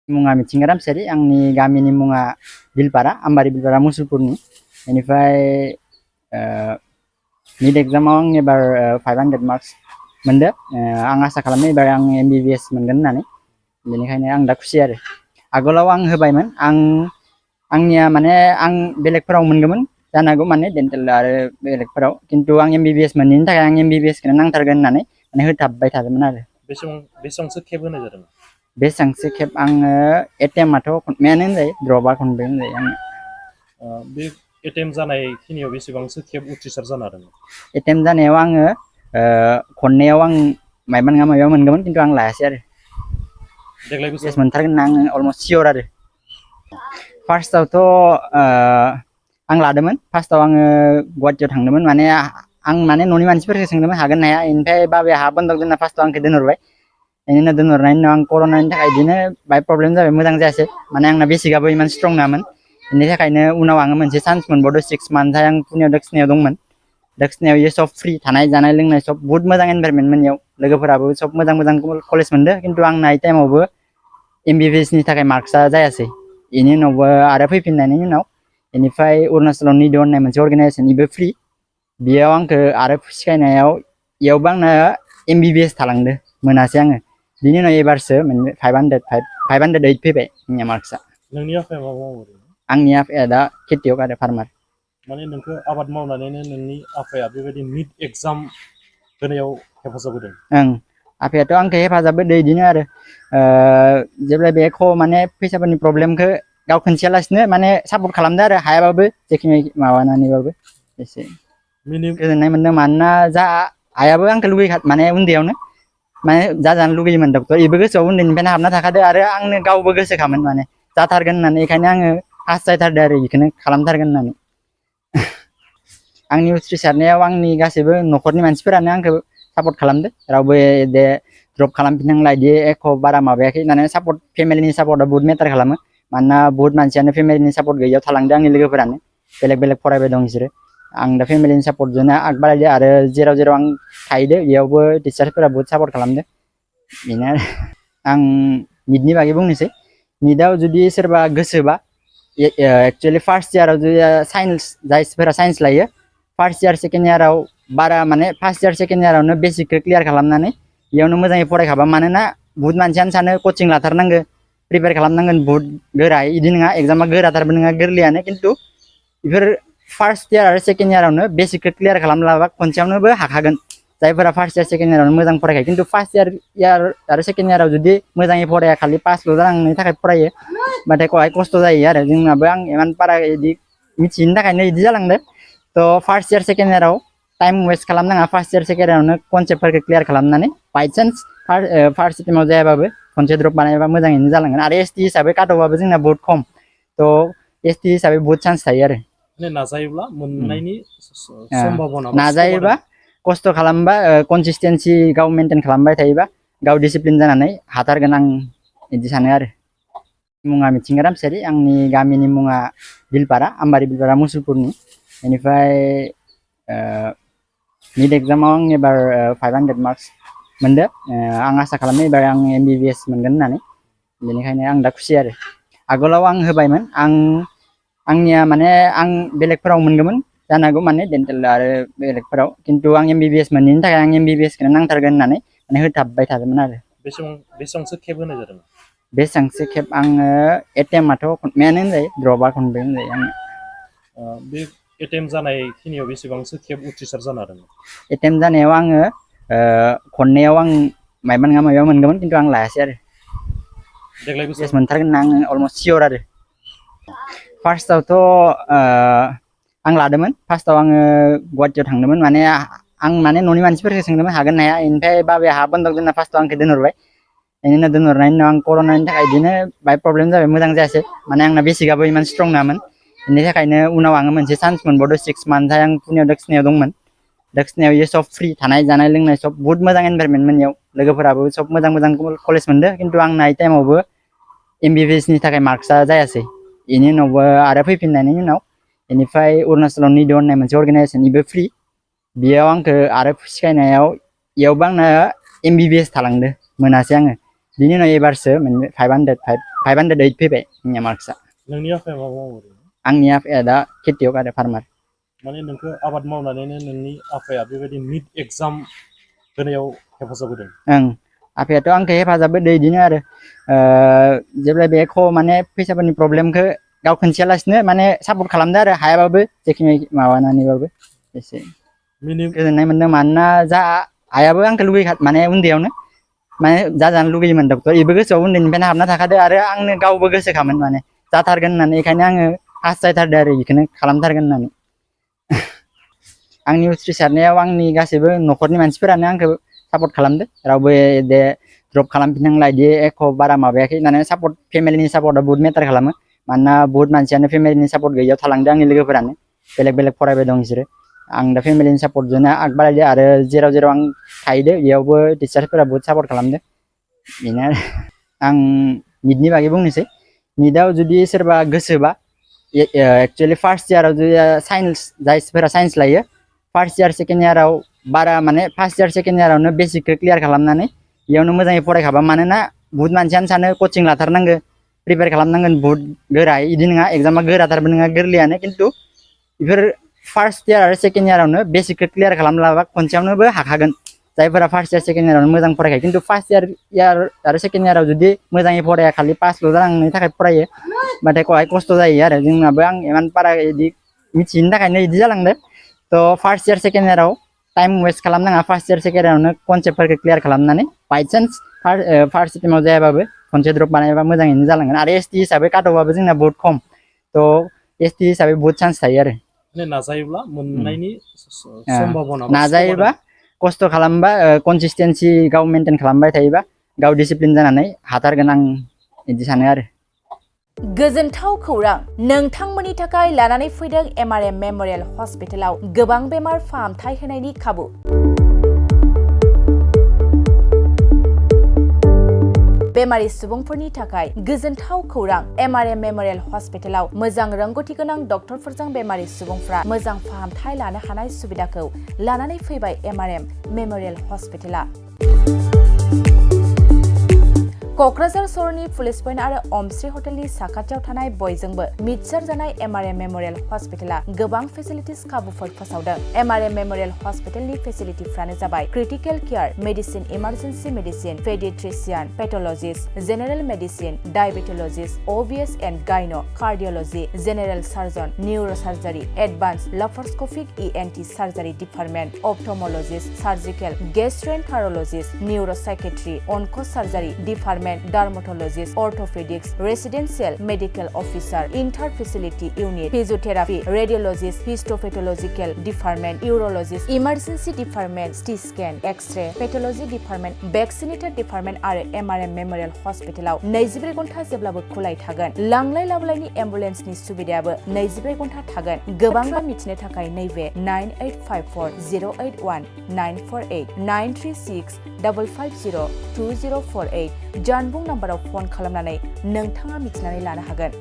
मुङा मिथिंगा रामसियारि आंनि गामिनि मुङा बिलपारा आम्बारि बिलपारा मुसुलपुरनि बेनिफ्राय मिड एग्जामाव आं एबार 500 मार्क्स मोनदो आं आसा खालामो एबार आं MBBS मोनगोन होननानै बेनिखायनो आं दा खुसि आरो आगोलाव आं होबायमोन आंनिया माने आं बेलेगफोराव मोनगौमोन जानो हागौ माने डेन्टेल आरो बेलेगफोराव खिन्थु आं MBBS मोनैनि थाखाय आं MBBS खौनो नांथारगोन होननानै माने होथाबबाय थादोंमोन आरो बेसेबांसो खेब होनाय जादों बेसेबांसो खेब आङो एटेम्पआथ' खनबायानो होनजायो द्रपआ खनब्रै होनजायो आङो बे एटेम्प जानाय खिनियाव बेसेबांसो खेब उथ्रिसार जानो हादों एटेम्प जानायाव आङो खननैयाव आं मायबा नङा मायबा मोनगौमोन खिन्थु आं लायासै आरो देग्लाय बेस मोनथारगोन होनना आङो अलमस्ट सियर आरो फार्स्टआवथ' आं लादोंमोन फार्स्टआव आङो गुवाहाटियाव थांदोंमोन माने आं माने न'नि मानसिफोरखौ सोंदोंमोन हागोन ना हाया बेनिफ्राय बाबाया हा बन्दक दोनना फार्स्टआव आंखौ दोनहरबाय बेनि उनाव दोनहरनायनि उनाव आं कर'नानि थाखाय बिदिनो बाय प्रब्लेम जाबाय मोजां जायासै माने आंना बेसिकआबो इमान स्ट्रं नङामोन बेनि थाखायनो उनाव आङो मोनसे चान्स मोनबावदो 6 मान्थआव आं पुनेयाव दक्षिणायाव दंमोन दक्षिणायाव इयो सब फ्रि थानाय जानाय लोंनाय सब बहुत मोजां एनभाइरनमेन्टमोन इयाव लोगोफोराबो सब मोजां मोजां कलेज मोनदों खिन्थु आंना इ टाइमावबो MBBS नि थाखाय मार्क्सआ जायासै बेनि उनावबो आरो फैफिननायनि उनाव बेनिफ्राय अरुणाचलाव निद होननाय मोनसे अर्गेनाइजेसन इबो फ्रि बेयाव आंखौ आरो सिखायनायाव इयावबो आंना MBBS थालांदो मोनासै आङो बिनि उनाव एबारसो 508 फैबाय आंनिया मार्क्सआ नोंनि आफाया मा मावो आंनि आफाया दा खेथियक आरो फार्मार माने नोंखौ आबाद मावनानैनो नोंनि आफाया बेबायदि मिड एग्जाम होनायाव हेफाजाब होदों ओं आफायाथ' आंखौ हेफाजाब होदो बिदिनो आरो जेब्लायबो एख' माने फैसाफोरनि प्रब्लेमखौ गाव खोनथियालासिनो माने सापर्ट खालामदो आरो हायाबाबो जेखिनि माबानानैबाबो एसे गोजोननाय मोनदों मानोना जा आयाबो आंखौ लुगैखा माने उन्दैयावनो माने जाजानो लुगैयोमोन डक्टर इबो गोसोआव उन्दैनिफ्रायनो हाबना थाखादो आरो आंनो गावबो गोसोखामोन माने जाथारगोन होननानै बेखायनो आङो हास्थायथारदो आरो बेखौनो खालामथारगोन होननानै आंनि उथ्रिसारनायाव आंनि गासैबो न'खरनि मानसिफोरानो आंखौ सापर्ट खालामदो रावबो दे द्रप खालामफिननांला बिदि एख' बारा माबायाखै माने सापर्ट फेमिलिनि सापर्टआ बहुत मेटार खालामो मानोना बहुत मानसियानो फेमिलिनि सापर्ट गैयियाव थालांदो आंनि लोगोफोरानो बेलेग बेलेग फरायबाय दं बिसोरो आं दा फेमिलिनि सापर्टजोंनो आगबारायदो आरो जेराव जेराव आं थाहैदो बेयावबो टिचारफोरा बहुत सापर्ट खालामदो बेनो आरो आं निटनि बागै बुंनोसै निटआव जुदि सोरबा गोसोबा एक्चुवेलि फार्स्ट इयाराव जुदि साइन्स जायफोरा साइन्स लायो फार्स्ट इयार सेकेन्ड इयाराव बारा माने फार्स्ट इयार सेकेन्ड इयारावनो बेसिकखौ क्लियार खालामनानै बेयावनो मोजाङै फरायखाबा मानोना बहुत मानसियानो सानो कचिं लाथारनांगौ प्रिपेयार खालामनांगोन बहुत गोरायै बिदि नङा एग्जामा गोराथारबो नङा गोरलैयानो खिन्थु बेफोर फार्स्ट इयार आरो सेकेन्ड इयारावनो बेसिकखौ क्लियार खालामलाबा खनसेयावनोबो हाखागोन जायफोरा फार्स्ट इयार सेकेन्ड इयारावनो मोजां फरायखायो खिन्थु फार्स्ट इयार आरो सेकेन्ड इयाराव जुदि मोजाङै फराया खालि पासल' जानायनि थाखाय फरायो होमबाथाय खहाय खस्थ' जायो आरो जोंनाबो आं इमान बारा बिदि मिथियैनि थाखायनो बिदि जालांदों थ' फार्स्ट इयार सेकेन्ड इयाराव टाइम वेस्ट खालामनाङा फार्स्ट इयार सेकेन्ड इयारावनो कनसेप्टफोरखौ क्लियार खालामनानै बाइचान्स फार्स्ट सेकेन्डआव जायाबाबो खनसे द्रप बानायबा मोजाङैनो जालांगोन आरो ST हिसाबै काटअफआबो जोंना बहुत खम थ' ST हिसाबै बहुत चान्स थायो आरो नाजायोब्ला मोननायनि सम्भाबना नाजायोबा खस्थ' खालामबा कनसिस्टेन्सि गाव मेनटेन खालामबाय थायोबा गाव डिसिप्लिन जानानै हाथारगोन आं बिदि सानो आरो मुङा मिथिंगा रामसियारि आंनि गामिनि मुङा बिलपारा आम्बारि बिलपारा मुसुलपुरनि बेनिफ्राय मिड एग्जामाव आं एबार 500 मार्क्स मोनदो आं आसा खालामो एबार आं MBBS मोनगोन होननानै बेनिखायनो आं दा खुसि आरो आगोलाव आं होबायमोन आंनिया माने आं बेलेगफोराव मोनगौमोन जानो हागौ माने डेन्टेल आरो बेलेगफोराव खिन्थु आं MBBS मोनैनि थाखाय आं MBBS खौनो नांथारगोन होननानै माने होथाबबाय थादोंमोन आरो बेसेबांसो खेब होनाय जादों बेसेबांसो खेब आङो एटेम्पआथ' खनबायानो होनजायो द्रपआ खनब्रै होनजायो आङो बे एटेम्प जानाय खिनियाव बेसेबांसो खेब उथ्रिसार जानो हादों एटेम्प जानायाव आङो खननैयाव आं मायबा नङा मायबा मोनगौमोन खिन्थु आं लायासै आरो देग्लाय बेस मोनथारगोन होनना आङो अलमस्ट सियर आरो फार्स्टआवथ' आं लादोंमोन फार्स्टआव आङो गुवाहाटियाव थांदोंमोन माने आं माने न'नि मानसिफोरखौ सोंदोंमोन हागोन ना हाया बेनिफ्राय बाबाया हा बन्दक दोनना फार्स्टआव आंखौ दोनहरबाय बेनि उनाव दोनहरनायनि उनाव आं कर'नानि थाखाय बिदिनो बाय प्रब्लेम जाबाय मोजां जायासै माने आंना बेसिकआबो इमान स्ट्रं नङामोन बेनि थाखायनो उनाव आङो मोनसे चान्स मोनबावदो 6 मान्थआव आं पुनेयाव दक्षिणायाव दंमोन दक्षिणायाव इयो सब फ्रि थानाय जानाय लोंनाय सब बहुत मोजां एनभाइरनमेन्टमोन इयाव लोगोफोराबो सब मोजां मोजां कलेज मोनदों खिन्थु आंना इ टाइमावबो MBBS नि थाखाय मार्क्सआ जायासै बेनि उनावबो आरो फैफिननायनि उनाव बेनिफ्राय अरुणाचलाव निद होननाय मोनसे अर्गेनाइजेसन इबो फ्रि बेयाव आंखौ आरो सिखायनायाव इयावबो आंना MBBS थालांदो मोनासै आङो बिनि उनाव एबारसो 508 508 फैबाय आंनिया मार्क्सआ नोंनि आफाया मा मावो ओरैनो? आंनि आफाया दा खेथियक आरो फार्मार माने नोंखौ आबाद मावनानैनो नोंनि आफाया बेबायदि मिड एग्जाम होनायाव हेफाजाब होदों। ओं आफायाथ' आंखौ हेफाजाब होदो इदिनो आरो जेब्ला बे एख' माने फैसाफोरनि प्रब्लेमखौ गाव खोनथियालासिनो माने सापर्ट खालामदो आरो हायाबाबो जेखिनि माबानानैबाबो एसे गोजोननाय मोनदों मानोना जा आयाबो आंखौ लुगैखा माने उन्दैयावनो माने जाजानो लुगैयोमोन डक्टर इबो गोसोआव उन्दैनिफ्रायनो हाबना थाखादो आरो आंनो गावबो गोसोखामोन माने जाथारगोन होननानै बेखायनो आङो हास्थायथारदो आरो बेखौनो खालामथारगोन होननानै आंनि उथ्रिसारनायाव आंनि गासैबो न'खरनि मानसिफोरानो आंखौ सापर्ट खालामदो रावबो दे ड्रप खालामफिननांला इदि एख' बारा माबायाखै माने सापर्ट फेमिलिनि सापर्टआ बहुत मेटार खालामो मानोना बहुत मानसियानो फेमिलिनि सापर्ट गैयियाव थालांदो आंनि लोगोफोरानो बेलेग बेलेग फरायबाय दं बिसोरो आं दा फेमिलिनि सापर्टजोंनो आगबारायदो आरो जेराव जेराव आं थाहैदो बेयावबो टिचारफोरा बहुत सापर्ट खालामदो बेनो आरो आं निटनि बागै बुंनोसै निटआव जुदि सोरबा गोसोबा एक्चुअलि फार्स्ट इयाराव जुदि साइन्स जायफोरा साइन्स लायो फार्स्ट इयार सेकेन्ड इयाराव बारा माने फार्स्ट इयार सेकेन्ड इयारावनो बेसिकखौ क्लियार खालामनानै बेयावनो मोजाङै फरायखाबा मानोना बहुत मानसियानो सानो कचिं लाथारनांगौ प्रिपेयार खालामनांगोन बहुत गोरा इदि नङा एग्जामा गोराथारबो नङा गोरलैयानो खिन्थु बेफोर फार्स्ट इयार आरो सेकेन्ड इयारावनो बेसिकखौ क्लियार खालामलाबा खनसेयावनोबो हाखागोन जायफोरा फार्स्ट इयार सेकेन्ड इयारावनो मोजां फरायखायो खिन्थु फार्स्ट इयार आरो सेकेन्ड इयाराव जुदि मोजाङै फराया खालि पासल' जालांनो थाखाय फरायो होमबाथाय खहाय खस्थ' जायो आरो जोंनाबो आं इमान बारा इदि मिथियैनि थाखायनो इदि जालांदो थ' फार्स्ट इयार सेकेन्ड इयाराव टाइम वेस्ट खालामनाङा फार्स्ट इयार सेकेन्ड इयारावनो कनसेप्टफोरखौ क्लियार खालामनानै बाइचान्स फार्स्ट सेकेन्डआव जायाबाबो खनसे ड्रप बानायबा मोजाङैनो जालांगोन आरो एसटि हिसाबै काटअफआबो जोंना बहुत खम थ' एसटि हिसाबै बहुत चान्स थायो आरो माने नाजायोब्ला मोननायनि सम्भाबना नाजायोबा खस्थ' खालामबा कनसिस्टेन्सि गाव मेनटेन खालामबाय थायोबा गाव डिसिप्लिन जानानै हाथारगोन आं बिदि सानो आरो गोजोनथाव खौरां नोंथांमोननि थाखाय लानानै फैदों एमआरएम मेम'रियेल हस्पिटालाव गोबां बेमार फाहामथाय होनायनि खाबु बेमारि सुबुंफोरनि थाखाय गोजोनथाव खौरां एमआरएम मेम'रियेल हस्पिटालाव मोजां रोंगौथि गोनां डक्टरफोरजों बेमारि सुबुंफ्रा मोजां फाहामथाय लानो हानाय सुबिदाखौ लानानै फैबाय एमआरएम मेम'रियेल हस्पिटाला क'क्राझार सहरनि पुलिस पइन्ट आरो अमश्री हटेलनि साखाथियाव थानाय बयजोंबो मिथिसार जानाय एमआरएम मेम'रियेल हस्पिटाला गोबां फेसिलिटिस खाबुफोर फोसावदों एमआरएम मेम'रियेल हस्पिटालनि फेसिलिटिफ्रानो जाबाय critical care medicine emergency medicine pediatrician pathologist general medicine diabetologist OBS and gynae cardiology general surgeon neuro surgery advance laparoscopic ENT surgery department ophthalmologist surgical gastroenterologist neuro psychiatry onco surgery department dermatologist orthopaedics residential medical officer inter facility unit physiotherapy radiologist histopathological department urologist emergency department CT scan X-ray pathology department vaccinator department आरो MRM memorial हस्पिटालाव 24 घन्टा जेब्लाबो खुलाय थागोन लांलाय लाबोलायनि एम्बुलेन्सनि सुबिदायाबो 24 घन्टा थागोन गोबां मिथिनो थाखाय नैबे 9854081948 936 550 2048 जानबुं नाम्बाराव फन खालामनानै नोंथाङा मिथिनानै लानो हागोन।